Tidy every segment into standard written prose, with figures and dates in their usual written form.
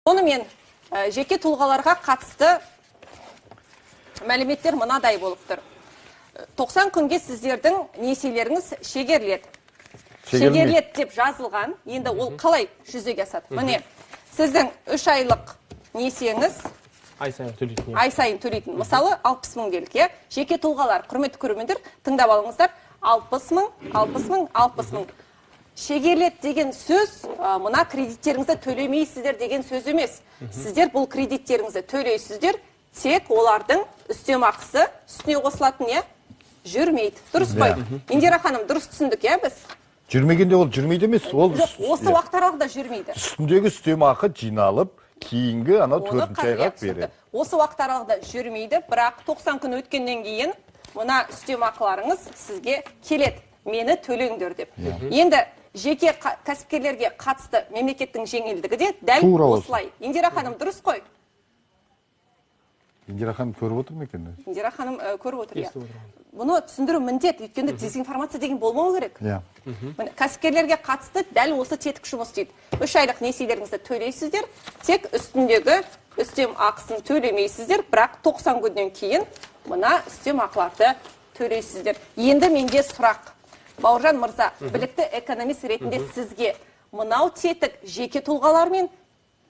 Сонымен, жеке тұлғаларға қатысты мәліметтер мынадай болып тұр. 90 күнге сіздердің несиелеріңіз шегеріледі. Шегеріледі деп жазылған. Енді ол қалай жүзеге асады? Міне, сіздің 3 айлық несиеңіз ай сайын төлейтін. Ай сайын төлейтін. Мысалы, 60 мың делік, иә? Жеке тұлғалар, құрметті көрермендер, тыңдап алыңыздар. 60 мың, 60 мың, 60 мың. Шегеріледі деген сөз мына кредиттеріңізді төлемейсіздер деген сөз емес. Сіздер бұл кредиттеріңізді төлейсіздер, тек олардың үстемақысы үстіне қосылатын, иә? Жүрмейді. Дұрыс қой? Индира ханым, дұрыс түсіндік, иә, біз? Жүрмегенде ол жүрмейді емес, ол жоқ, осы уақыт аралығында жүрмейді. Үстіндегі үстемақы жиналып, кейінгі анау төртінші айға береді. Осы уақыт аралығында жүрмейді, бірақ 90 күн өткеннен кейін мына үстемақыларыңыз сізге келеді. Мені төлеңдер деп. Енді жеке кәсіпкерлерге қатысты мемлекеттің жеңілдігі де дәл осылай. Индира ханым, дұрыс қой? Индира ханым көріп отыр ма екен? Индира ханым көріп отыр, иә. Бұны түсіндіру міндет, өйткені дезинформация деген болмау керек. Кәсіпкерлерге қатысты дәл осы тетік жұмыс істейді. 3 айлық несиелеріңізді төлейсіздер, тек үстіндегі үстем ақысын төлемейсіздер, бірақ 90 күннен кейін мына үстем ақыларды төлейсіздер. Енді менде сұрақ. Бауыржан мырза, білікті экономист ретінде сізге мынау тетік жеке тұлғалар мен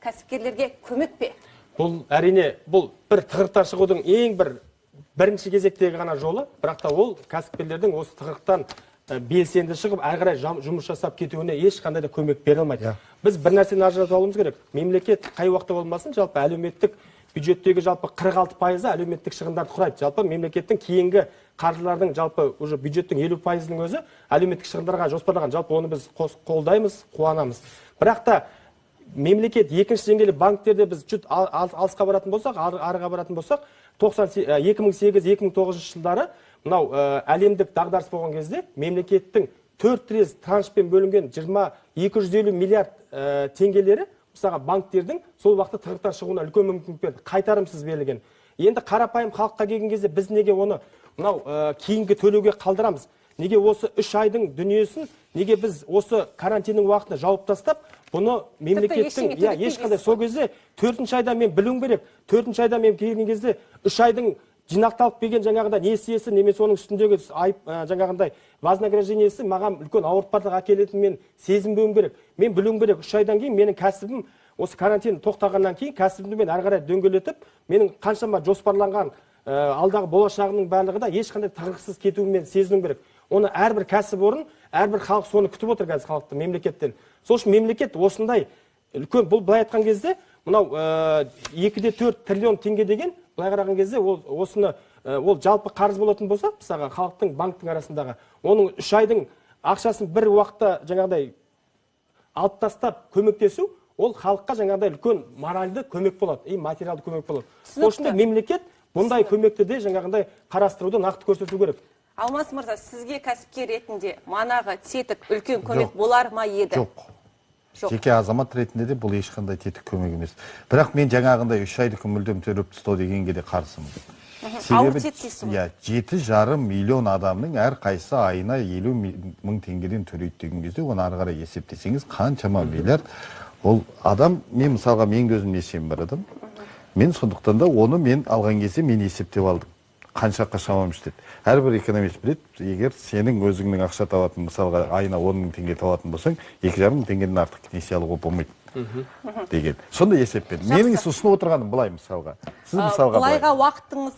кәсіпкерлерге көмек пе? Бұл әрине, бұл бір тығырықтан шығудың ең бірінші кезектегі ғана жолы, бірақ та ол кәсіпкерлердің осы тығырықтан белсенді шығып, әрі қарай жұмыс жасап кетуіне ешқандай да көмек бере алмайды. Біз бір нәрсені ажыратып алуымыз керек. Мемлекет қай уақытта болмасын, жалпы әлеуметтік бюджеттегі жалпы 46% әлеуметтік шығындарды құрайды. Жалпы мемлекеттің кейінгі қаржылардың жалпы уже бюджеттің 50%-ның өзі әлеуметтік шығындарға жоспарлаған. Жалпы оны біз қолдаймыз, қуанамыз. Бірақ та мемлекет екінші деңгейлі банктерде біз чуть алысқа баратын болсақ, арыға баратын болсақ, 2008-2009 жылдары мынау әлемдік дағдарыс болған кезде мемлекеттің 4 тірес траншпен бөлінген 250 миллиард теңгелері мысалға банктердің сол уақытта тығырықтан шығуына үлкен мүмкіндік берді, қайтарымсыз берілген. Енді қарапайым халыққа келген кезде біз неге оны мынау кейінгі төлеуге қалдырамыз? Неге осы 3 айдың дүниесін, неге біз осы карантиннің уақытында жауып тастап, бұны мемлекеттің, иә, ешқандай сол кезде 4-ші айда мен білуім керек. 4-ші айда мен келген кезде 3 айдың жинақталып келген жаңағындай несиесі немесе оның үстіндегі айып, жаңағындай вознаграждениесі маған үлкен ауыртпалық әкелетінін мен сезінбеуім керек. Мен білуім керек, 3 айдан кейін менің кәсібім осы карантин тоқтағаннан кейін кәсібімді мен әрі қарай дөңгелетіп, менің қаншама жоспарланған алдағы болашағымның барлығы да ешқандай тығырықсыз кетуін мен сезінуім керек. Оны әрбір кәсіпорын, әрбір халық соны күтіп отыр қазір халықты, мемлекеттен. Сол үшін мемлекет осындай үлкен, бұл былай айтқан кезде, мынау 2,4 триллион теңге деген, былай қараған кезде ол осыны, ол жалпы қарыз болатын болса, мысалға халықтың, банктың арасындағы, оның 3 айдың ақшасын бір уақытта жаңағыдай алып тастап көмектесу, ол халыққа жаңағыдай үлкен моральды көмек болады, и материалды көмек болады. Сол үшін мемлекет бұндай көмекті де жаңағындай қарастыруды нақты көрсету керек. Алмас мырза, сізге кәсіпкер ретінде манағы тетік үлкен көмек болар ма еді? Жоқ. Жоқ. Жеке азамат ретінде де бұл ешқандай тетік көмек емес. Бірақ мен жаңағындай 3 айлық мүлдем төлеп тастау дегенге де қарсымын. Себебі 7,5 миллион адамның әрқайсысы айына 50 мың теңгеден төлейді деген кезде, оны ары қарай есептесеңіз қаншама миллиард. Ол адам, мен мысалға мен өзім несием бар адам. Мен сондықтан да оны мен алған кезде мен есептеп алдым. Қаншаққа шамам жетеді. Әрбір экономист біледі, егер сенің өзіңнің ақша табатын, мысалға айына 10 мың теңге табатын болсаң, 2,5 мың теңгеден артық несие алуға болмайды деген. Сондай есеппен. Менің ұсынып отырғаным былай мысалға. Сіз мысалға былай. Былайға уақытыңыз,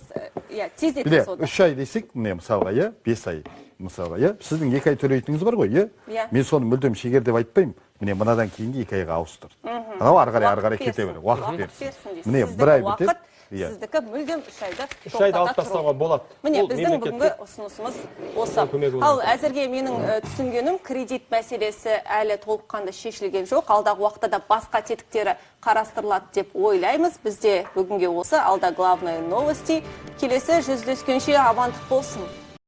иә, тездетіңіз онда. 3 ай десек, міне мысалға, иә, 5 ай мысалға, иә. Сіздің 2 ай төлейтініңіз бар ғой, иә? Мен соны мүлдем шегер деп айтпаймын. Міне мынадан кейінгі 2 айға ауыстыр. Анау ары қарай кете береді. Уақыт берсін. Міне бір ай бітеді. Сіздікі мүлдем 3 айды 3 айды алып тастауға болады. Міне біздің бүгінгі ұсынысымыз осы. Ал әзірге менің түсінгенім, кредит мәселесі әлі толыққанды шешілген жоқ. Алдағы уақытта да басқа тетіктері қарастырылады деп ойлаймыз. Бізде бүгінге осы, алда главные новости. Келесі жүздескенше амандық болсын.